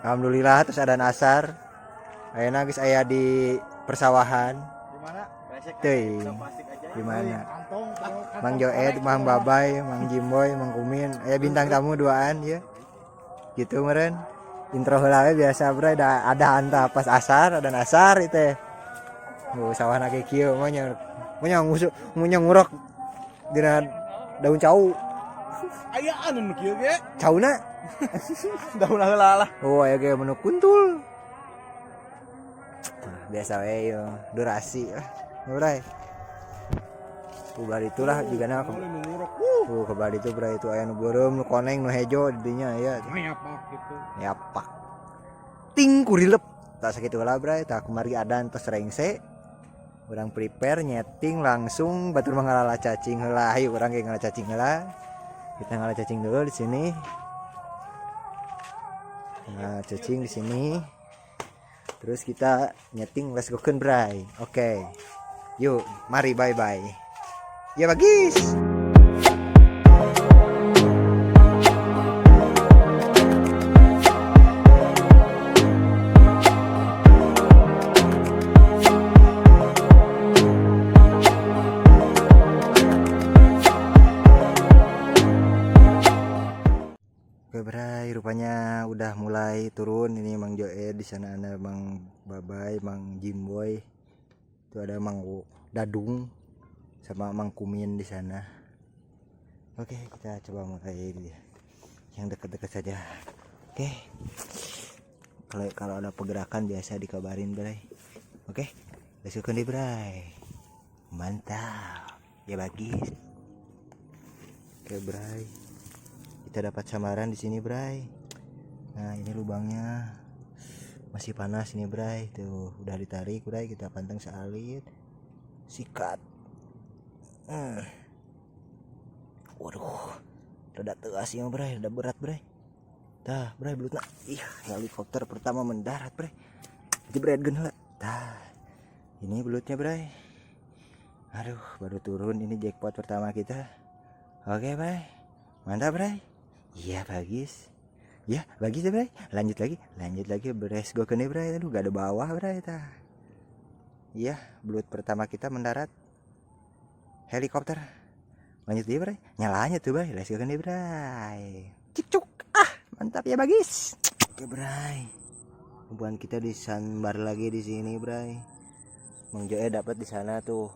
Alhamdulillah terus ada asar. Ayeuna geus aya di persawahan. Di mana? Teuing. Di mana? Mang Joed, Mang Babay, Mang Jimboy, Mang Kumin. Aya bintang tamu duaan ya. Gitu meureun. Intro heula we biasa bro, ada anta pas asar, ada asar itu teh. Oh, sawahna ge kieu mah nya. Mah nya ngusuk, mah nya ngurok dina daun cau. Aya anu nu kieu ge. Cauna. Daun heula lah. Oh, aya ge menu kuntul. Nah, biasa we yo, durasi lah. Bray. Kubar itulah juga na tuh kebar itu bray itu aya nu beureum, nu koneng, nu hejo di dinya aya. Ngayapak gitu. Yapak. Ting kurilep. Tak sakitu heula bray, tah kumari adan tos rengse. Urang prepare nyeting langsung batur mah ngalala cacing heula. Ayo urang ge ngala cacing heula. Kita ngala cacing dulu di sini. Nah, cacing di sini. Terus kita nyeting let's go keun bray. Oke. Yuk, mari bye bye. Ya bagis. Oke bray, rupanya udah mulai turun ini Mang Joed, di sana ada Mang Babay, Mang Jimboy, itu ada Mang Dadung sama Mang Kumin di sana. Oke, kita coba mulai yang dekat-dekat saja. Oke, kalau ada pergerakan biasa dikabarin bray. Oke, let's go nih bray. Mantap, ya bagis. Oke bray, kita dapat samaran di sini bray. Nah ini lubangnya masih panas ini bray. Tuh udah ditarik bray, kita pantang sealit, sikat. Waduh, rada teas ya bray, rada berat bray. Tah bray belutna. Ih, helikopter pertama mendarat bray. Jebret geun heula. Tah, ini belutnya bray. Aduh, baru turun ini jackpot pertama kita. Oke bray, mantap bray. Iya bagus. Ya bagus ya bray. Lanjut lagi, lanjut lagi. Beres go kene bray. Aduh, gak ada bawah bray tah. Iya, belut pertama kita mendarat. Helikopter. Lanjut dia bray. Nyalanya tuh bray. Let's go kene bray. Cicuk. Ah, mantap ya bagus. Oke bray. Umpan kita disambar lagi di sini bray. Mang Joed dapat di sana tuh.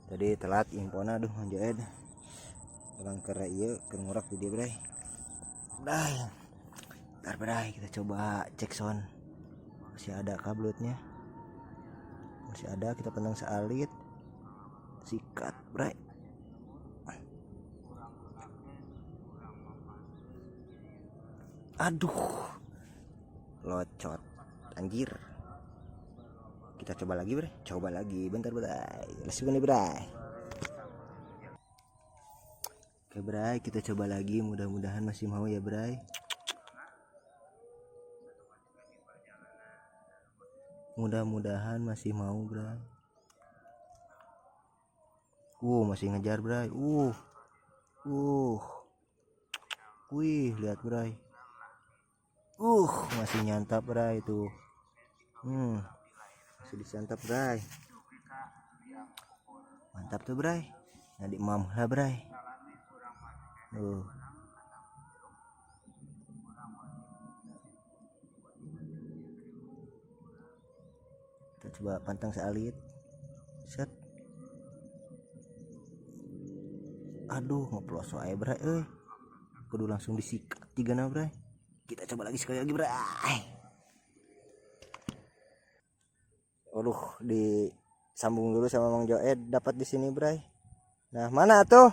Tadi telat infona, aduh Mang Joed. Orang kera ieu keur ngurak di dia bray. Bray. Ntar bray kita coba cek sound. Masih ada kah belutnya? Masih ada, kita pentang sealit. Sikat bray. Aduh, locot anjir. Kita coba lagi bray, coba lagi bentar bray. Let's go nih bray. Oke bray, kita coba lagi, mudah-mudahan masih mau ya bray. Mudah-mudahan masih mau bray. Masih ngejar bray. Wih, lihat bray. Masih nyantap bray itu. Masih disantap bray. Mantap tuh bray. Nah, di mam lah bray. Tuh. Kita coba pantang sealit. Set. Aduh, ngeplos wae bray euy. Kudu langsung disikat tiga na bray. Kita coba lagi sekali lagi bray. Aduh, disambung dulu sama Mang Joed, dapat di sini bray. Nah, mana tuh?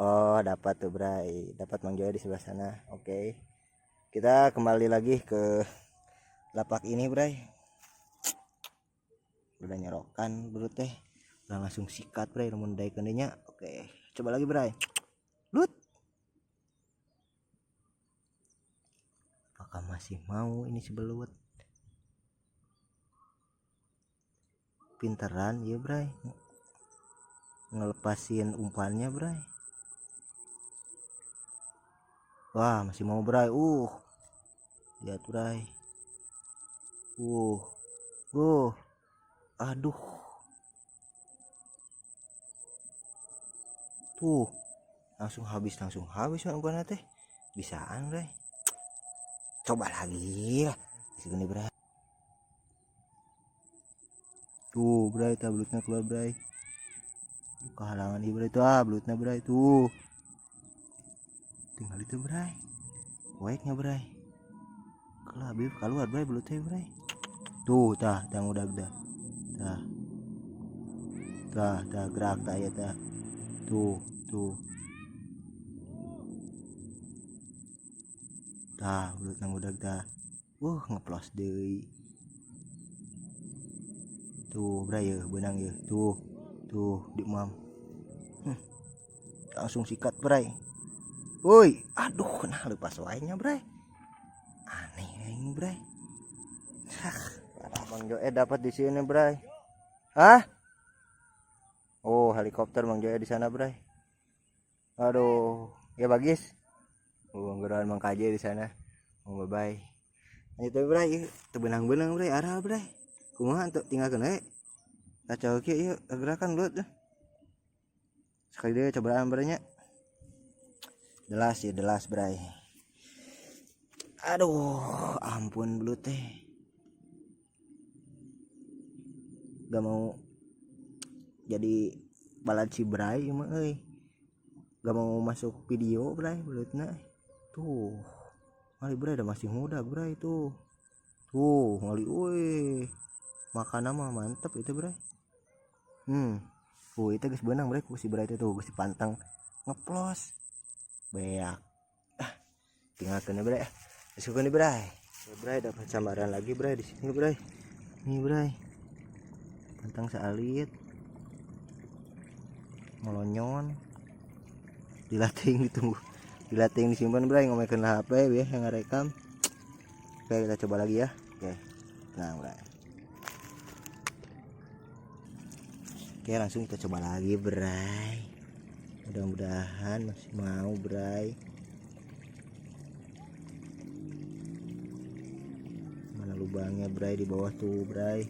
Oh, dapat tuh bray. Dapat Mang Joed di sebelah sana. Oke. Kita kembali lagi ke lapak ini bray. Udah nyerokan belut teh. Udah langsung sikat bray, lamun daekeun deui nya. Oke, coba lagi bray. Lut. Apakah masih mau ini si belut? Pinteran ya bray, ngelepasin umpannya bray. Wah, masih mau bray. Lihat bray. Aduh. Tuh, langsung habis umpan teh. Bisaan bray. Coba lagi lah. Segini bray. Tuh bray, belutnya keluar bray. Kehalangan ieu bray tuh, belutnya bray tuh. Tinggal itu bray. Waeknya bray. Kalau habis keluar bray belutnya bray. Tuh tah, tang udah dah. Tah. Tah, tah gerak tah ya tah. Tuh, tuh. Tah, belut nang udah tah. Ngeplos deui. Tuh bray ya, benang ya. Tuh. Tuh, di mam. Langsung sikat bray. Woi, aduh, nah lepas wae nya bray. Aneh ini bray. Hah, Bang Joe dapat di sini bray. Hah? Oh, helikopter Bang Joe di sana bray. Aduh, ya bagis. Oh, Bang Geroan Bang KJ di sana. Oh, bye bye. Lanjut bray, teu beunang-beunang bray, arah bray. Kumaha atuh tinggalkeun we. Kacau kieu ieu gerakan belut. Sekali deui cobaan bray nya. Delas ya, delas bray. Aduh, ampun belut teh. Gak mau jadi balad si bray mah euy. Gak mau masuk video bray belutna. Tuh. Ngali bray udah masih muda bray tuh. Tuh, ngali euy. Makanan mah mantep itu bray. Itu geus beunang bray ku si bray itu tuh geus dipantang ngeplos. Beak. Tinggalkeun bray. Masukkeun bray. Ya, bray dapat sambaran lagi bray di sini bray. Nih bray. Pantang saalit. Molonyon. Dilatih ditunggu. Dilatih disimpan bray ngomekeun HP ya yang ngarekam. Oke, kita coba lagi ya. Oke. Nah, bray. Oke, langsung kita coba lagi bray. Mudah-mudahan masih mau bray. Mana lubangnya bray, di bawah tuh bray.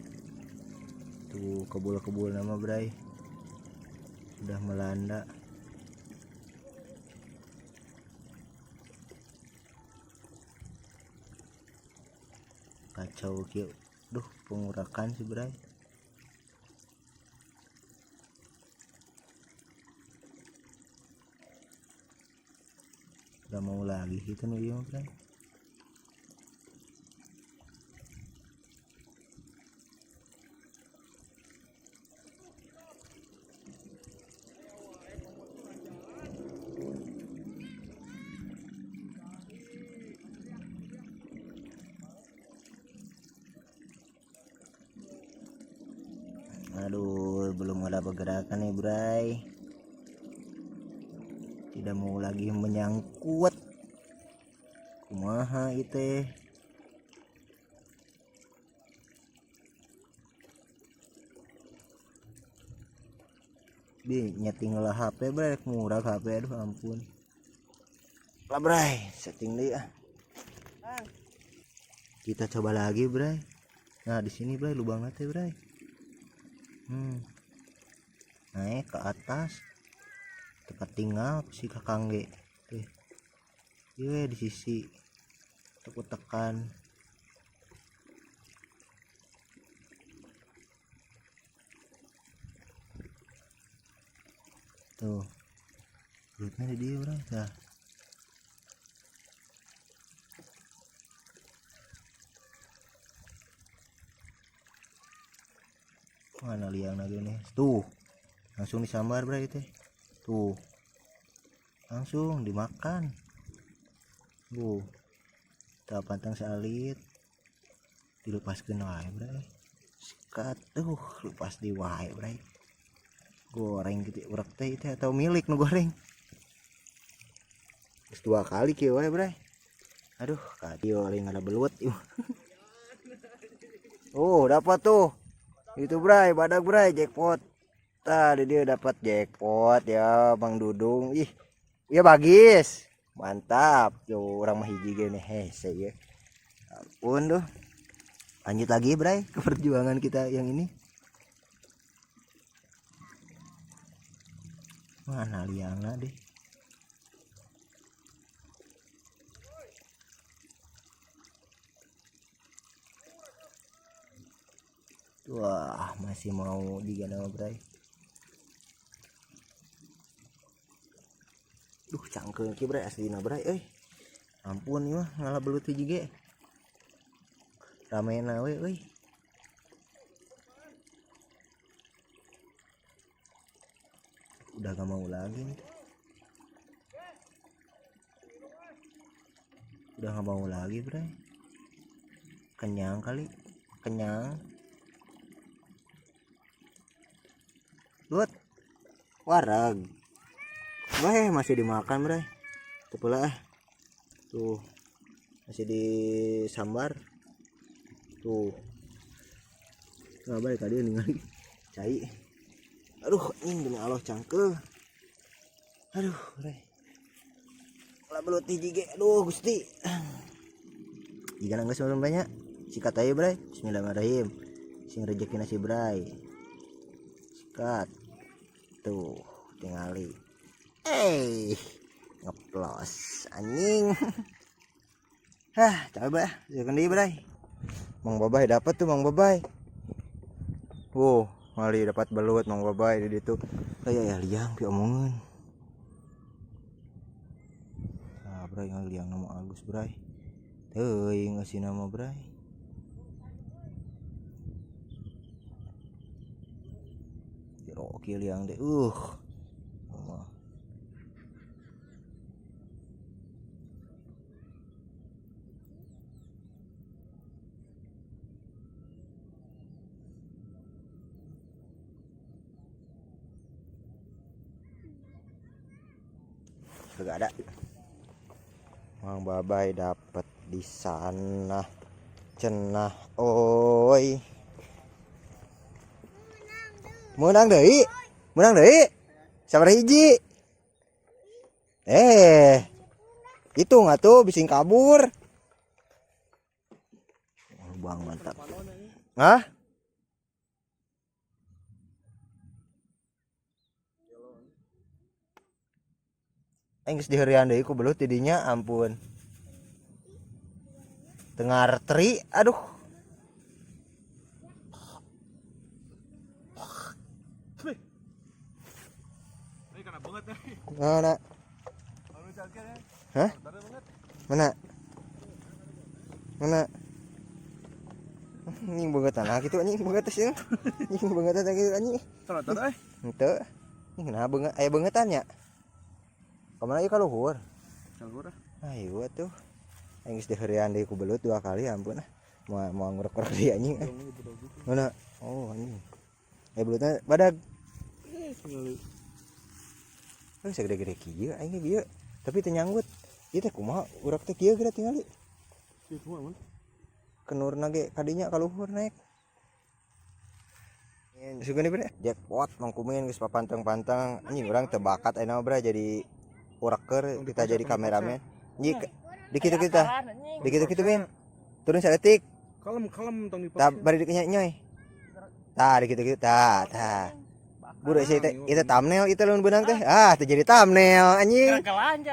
Tuh kebul-kebul nama bray. Udah melanda. Kacau kieu. Duh, pengurakan sih bray. Gak mau lagi gitu nih dia bray. Aduh, belum ada pergerakan nih bray. Tidak mau lagi menyangkut. Kumaha itu? Bi nyeting lah HP bray, murah HP, aduh ampun. Lah bray, setting deh ah. Kita coba lagi bray. Nah, di sini bray lubangnya teh bray. Naik ke atas. Tempat tinggal si kakang ge. Iya di sisi tekan. Tuh. Perutnya di dia, bro. Nah. Mana liang lagi nih? Tuh. Langsung disambar, bro, itu. Tuh. Langsung dimakan. Tuh. Kita pantang salit. Dilepaskeun wae, bro. Sikat. Tuh, lepas di wae, bro. Goreng gitu urek teh itu atau milik nu goreng. Terus 2 kali kieu wae, bro. Aduh, kadieu paling ada belut. Oh, dapat tuh. Itu bray, badak bray, jackpot. Tadi dia dapat jackpot ya, Bang Dudung. Ih, ya bagis. Mantap. Tuh orang mah hiji gini hese ya. Ampun tuh. Lanjut lagi bray ke perjuangan kita yang ini. Mana liangna deh. Wah, masih mau juga nama bray. Duh, cangkeung ki bray aslina bray euy. Ampun ieu mah ngalah belut hiji ge. Ramena we euy. Udah gak mau lagi nih. Udah gak mau lagi bray. Kenyang kali. Kenyang. Lut. Wareg. Wah, masih dimakan bray. Tuh pula ah. Tuh. Masih disambar. Tuh. Nggak balik tadi ningali. Cai. Aduh, anjing demi Allah cangkeul. Aduh, bray. Lah belut hiji ge. Aduh, Gusti. Jika nangis belum banyak. Sikat aja bray. Bismillahirrahmanirrahim. Sing rezekina si bray. Sikat. Tuh, tingali. Ngeplos anjing. Hah, coba silakan deui bray. Mang Babay dapat tuh Mang Babay. Wow, mali dapat belut Mang Babay di ditu. Aya ya liang pi omongan. Nah, bray liang nama Agus bray. Teuing ngasih nama bray. Roki liang deh. Allah. Kagak ada. Mang Babay dapat di sana. Cenah oi. Menang deui. Menang deui. Sabaraha hiji? Hitung atuh bising kabur. Bang mantap. Hah? Aing geus diheureuyan deui ku belut tidinya, ampun. Tengar teri, aduh. Mana? Hah? Mana? Mana? Anjing banget tanah gitu anjing banget sih. Anjing banget tanah gitu anjing. Torotor euy. Henteu. Anjing kenapa banget aya bangetan nya? Kamana ieu ka luhur? Ka luhur ah. Ayo atuh. Aing geus diheureuyan deui ku belut 2 kali ampun ah. Moal ngurek-ngurek deui anjing. Mana? Oh anjing. Belutna badag. Segede-gede kieu aing ge bieu. Tapi teu nyanggut. Ieu teh kumaha urang teh kieu geura tingali. Kieu kumaha mun? Kenurna ge kadinya ka luhur naik. Sugan bre. Jackpot Mang Kumin geus papanteng-panteng. Anjing urang teu bakat ayeuna mah bre jadi uraker kita jadi kameramen. Anjing di kitu kita. Di kitu-kitu min. Turun saeutik. Kalem-kalem tong dipaksa. Tah bari dieu nyoy. Tah di kitu-kitu tah tah. Buru sih itu thumbnail itu lamun beunang teh. Ah, teu jadi thumbnail anjing.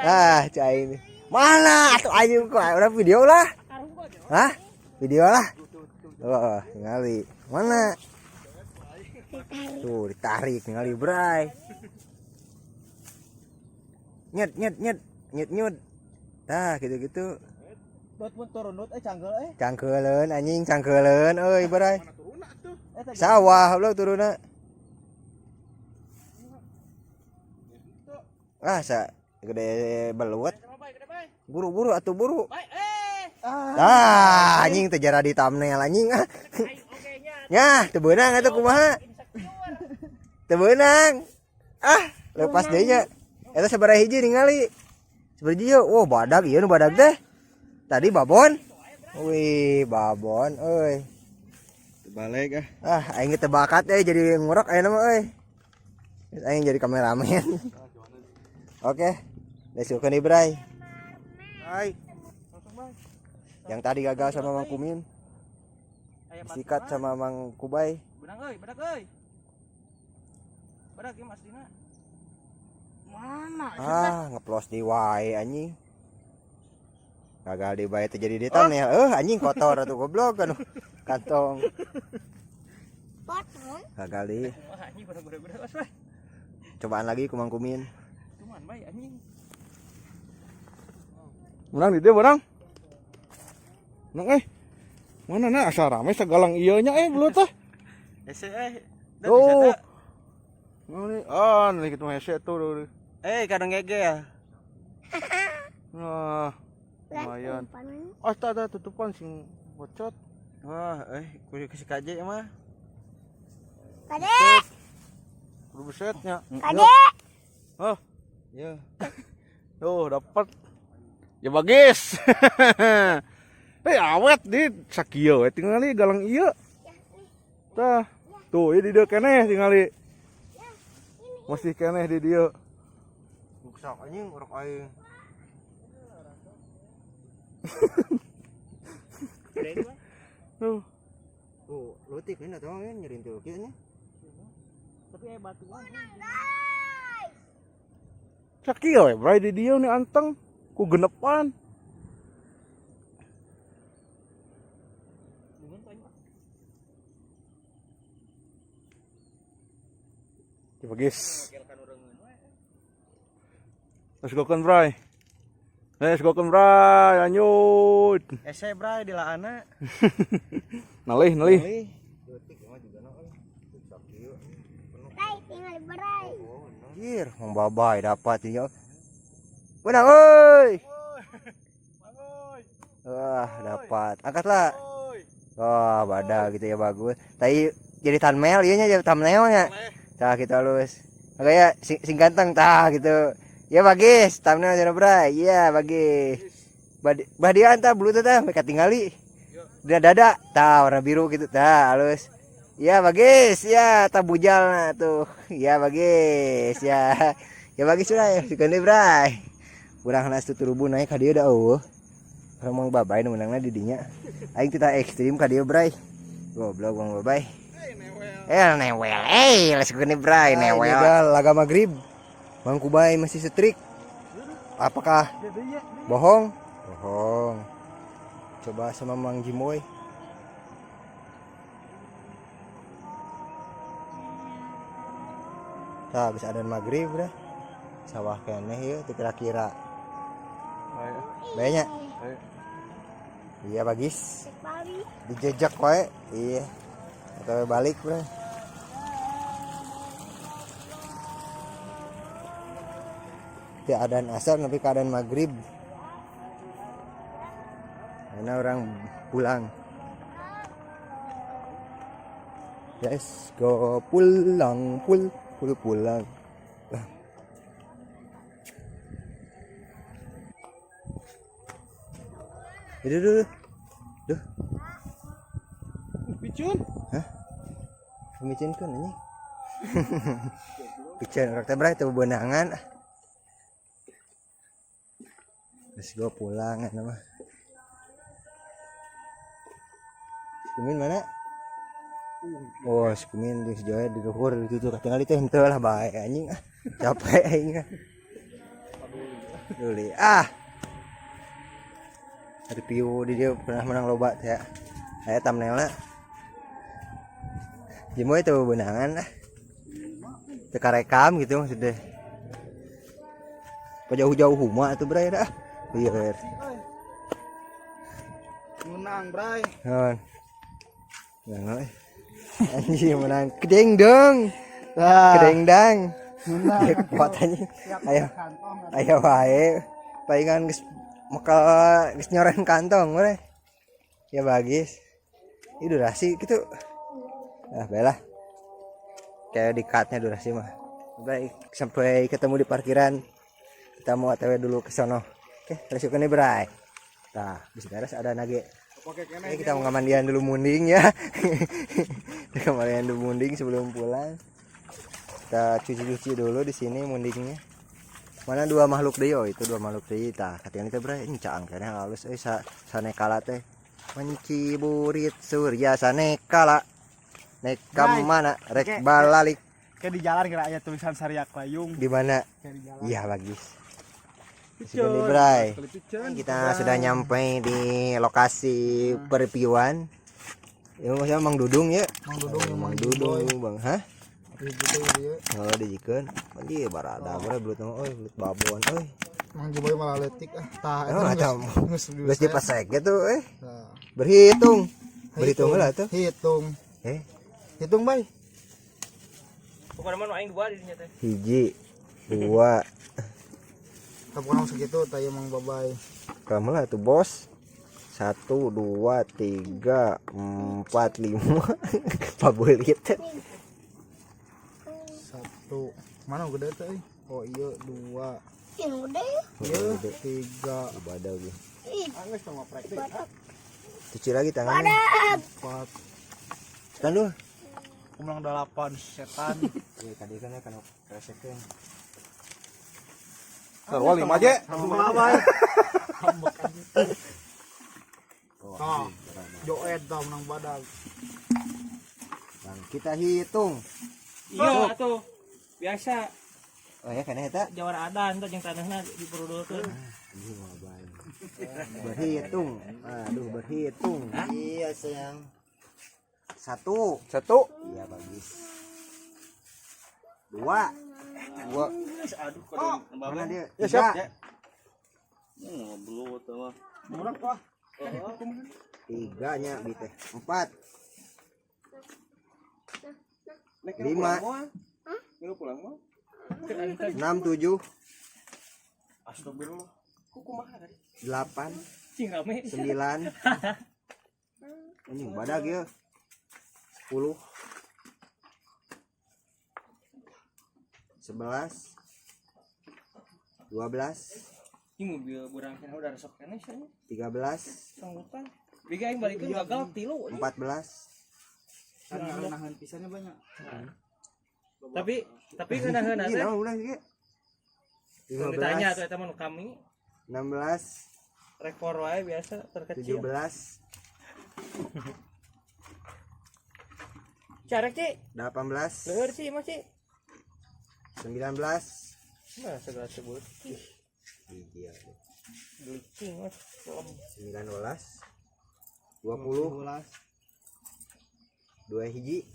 Ah, cai. Mana atuh anjing ku urang video lah. Hah? Video lah. Oh, ningali. Mana? Tuh ditarik ningali bray. Nyet nyet nyet nyet nyut. Tah gitu-gitu. Dot pun turun dot cangkeul euy. Cangkeuleun anjing cangkeuleun euy bray. Sawah lo turunna. Ah, sa gede belut. Buru-buru atuh buru. Ah, anjing teu jara di thumbnail anjing ah. Nyah, teu beunang atuh kumaha? Teu beunang. Ah, lepas deui nya. Eta sabaraha hiji ningali? Sabaraha hiji yeuh? Wah, badag ieu nu badag teh. Tadi babon. Wih, babon euy. Balik ah. Ah, aing teu bakat euy jadi ngurek ayeuna mah euy. Geus aing jadi kameramen. Oke, let's go ke Bray. Hai. Langsung, Bang. Yang tadi gagal sama Mang Kumin, Aya disikat sama Mang Kubay. Beunang euy, badag euy. Badag ieu mah aslina. Mana? Ah, ngeplos di wae anjing. Gagal di bae teh jadi di thumbnail. Eh, anjing kotor atuh goblok anu kantong. Potong. Gagal di. Wah anjing badag badag badag awas we. Cobaan lagi ku Mang Kumin. Cuman bae anjing. Menang di dia barang. Menang eh. Mana nah asa rame sagalang ieu nya eh belut teh. Hese eh. Da bisa Tuh. teu? Nah, ah, nih gitu hese tuh. Eh, kadang ngege ya. Nah, lumayan. Oh, tak ada tutupan sing bocot. Wah, eh kudu kasih KJ mah. Kade, Kudu besetnya. kade. Oh, Ya. tuh dapat. Ya bagus. Eh awet di sakieu we tingali galang ieu. Tah. Tuh, ieu di dieu keneh tingali. Masih keneh di dieu. Buksak anjing urek aing. Tuh. Tuh, leutik ini atuh mah nyerintil kieu nya. Tapi aya batuan. Sakieu we bray di dieu nih anteng ku genepan. Ya bagus. Let's go kan bray. Let's go kan bray, lanjut. Ese bray di laana. Nalih, nalih. Leutik mah juga na euy. Buksak kieu. Bray, tinggal bray. Anjir, Mang Babay dapat ya. Menang euy. Wah, dapat. Angkatlah. Wah, badak gitu ya bagus. Tapi jadi thumbnail ieu nya jadi thumbnailnya. Tah gitu halus. Kayak sing, sing ganteng tah gitu. Ya bagus, thumbnail jadi bray. Iya, bagus. Badian tah bulu teh tah mereka tingali. Dia dada tah warna biru gitu tah halus. Ya bagus, ya tah bujal nah tuh. Ya bagus, ya. Ya bagus bray, suka nih bray. Urang nas tuturubu naik ka dieu da eueuh. Urang Mang Babay nu meunangna di dinya. Aing teu ekstrim ka dieu bray. Goblok Mang Babay. Eh newel, eh let's go nih bray, newel. Gagal laga maghrib. Mang Kubay masih setrik. Apakah bohong? Bohong. Coba sama Mang Jimoy. Tah, habis adan maghrib dah. Sawah keneh ieu teu kira-kira. Banyak. Iya bagis. Bali. Dijejak wae. Iya. Atau balik bro. Keadaan asar tapi keadaan maghrib. Karena orang pulang. Let's go pulang pul pul pulang. Lah. Duh, duh, duh. Duh, Picun. micinkeun anjing. Picen urang teh bray teu bebenangan. Let's go pulang eta mah. Kumin mana? Oh, si Kumin di sejauh di luhur itu tuh katingali teh henteu lah bae anjing ah. Capek aing ah. Duli ah. Review di dia pernah menang loba teh. Aya thumbnailna. Jimoy itu bebenangan ah. Teu karekam gitu maksudnya. Kok jauh-jauh huma atuh bray dah. Iya. Menang bray. Naon? Menang euy. Anjing menang kedeng dong. Kedeng dang. Jackpot anjing. Ayo. Ayo wae. Palingan geus mekal geus nyoren kantong we. Ya bagis. Ini durasi gitu. Ah, baiklah. Kayak di cutnya durasi mah. Baik, sampai ketemu di parkiran. Kita mau OTW dulu ke sono. Oke, terus nih, Bray. Nah, bisa beres ada nage. Pakai keneh. Oke, kita mau mandian dulu munding ya. Kita mandian dulu munding sebelum pulang. Kita cuci-cuci dulu di sini mundingnya. Mana dua makhluk deui? Oh, itu dua makhluk deui tah. Katingali teh, Bray, ini caang keneh halus euy sa sanekala teh. Menciburit surya sanekala. Nek ka Bray. mana rek Oke. balalik Kayak di jalan kira aya tulisan Sariak Layung. di mana? Kayak di jalan. Iya, bagus. Segini, Bray. Kita sudah nyampe di lokasi perpiuan. Ya, maksudnya Mang Dudung ya? Mang Dudung, Aduh, Mang Mang Dudung, Bang. Hah? Gitu dia. Oh, dijikeun. Mandi barada, bray, belut mah euy, belut babon euy. Mang Jiboy malah letik ah. Tah Oh, eta eta geus geus dipesek gitu eh. Tah. Berhitung. Berhitung lah tuh. Hitung. Eh, Hitung, Bay. Pokoknya mah nu aing dua di dinya teh. hiji, dua, Kamu segitu tah ieu Mang Babay. kamu lah tuh bos. Satu, dua, tiga, empat, lima. Pabulit. Satu. Mana gede teh? Euy? Oh iya dua. Yang gede. Iya tiga. Ibadah gue. Ih, Cuci lagi tangannya. Empat. Kan lu. Aku menang delapan setan. Iya, tadi kan kan kresekeun. Sarua lima aja. Tah. Joet tah menang badag. Bang, kita hitung. Iya atuh. Biasa Oh ya kan eta. jawara adan teh jeung tanahna diperudulkeun. Ini mah baik. Berhitung. Aduh, berhitung. Iya, sayang. Satu. Satu. Iya, bagus. Dua. Dua. Aduh, oh, Mana dia? Ya, siap. Tiga. Belut mah. Murah wah. Tiganya bi teh. Empat. Lima. Lu pulang mah. Enam, tujuh, Astagfirullah. Kumaha tadi? delapan, Cing rame. sembilan. Ini badag ya. 10, 11, 12, Ini mobil burang keneh udah resep keneh sia. 13, Sanggutan. Biga aing balikeun gagal tilu. 14, Kan nahan pisannya banyak. Tapi ngeunaheun Ini teh. naon ulah ieu? Tong ditanya 15, atuh eta mah nu kami 16, rekor wae biasa terkecil. 17, Carek Ci, 18, leueur Ci mah Ci. 19. Nah, segala sebut. Iya. Bleaching mah. 19, 20, 2 hiji,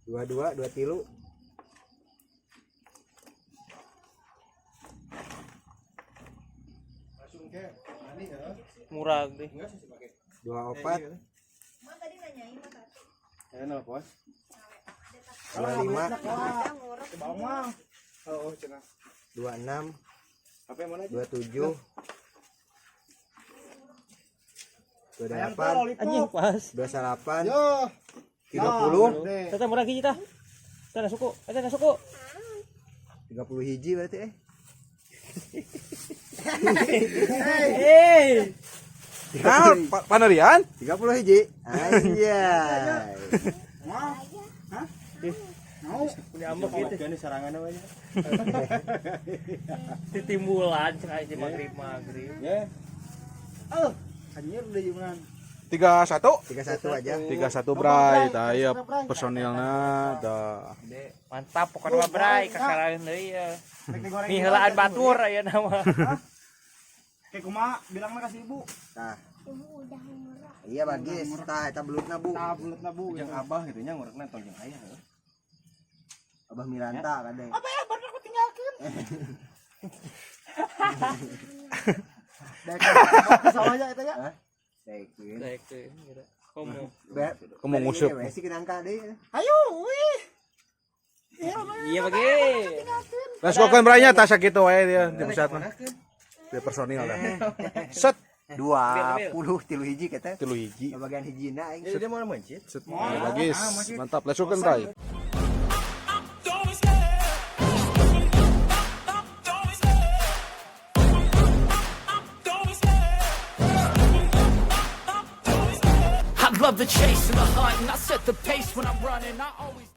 22, 23, Murah deh. 24, 25, Bawang mah. Oh, cenah. 26, 27, 28, Anjing pas. 28, Yo. 30, Tata murah hiji tah. Tah suku, eta suku. 30 hiji berarti eh. Hey. Nah, panarian. 30 hiji. Anjay. Mau? Hah? Mau? Punya ambek gitu. Titimbulan cenah di magrib-magrib. Oh, anjir udah gimana? 31. 31 aja. 31 Bray, tah ieu personilna tah. Mantap pokoknya mah Bray, kakaraeun deui ya. Miheulaan batur ayeuna mah. Kayak kumaha bilangna ka si ibu. Tah, ibu udah murah. iya bagus. Tah eta belutna, Bu. Tah buletna Bu. Jeung abah gitu nya ngurekna tong jeung ayah heuh. Abah Miranta kadang. Apa ya baru aku tinggalkeun. Daek sawahnya eta ya. Hah? Daekeun. Daek teh gitu. Komo. Komo nguseup. Sih kenangka deui. Ayo, wih. Iya bagi. Let's go kan Bray-nya tah sakitu wae dia di pusat mah. Dia personil dah. Set 23 hiji kata. 3 hiji. Bagian hijina aing. Dia mau mencit. Set. Ya, bagus. Mantap. Let's go kan Bray. I love the chase and the hunt, and I set the pace when I'm running. I always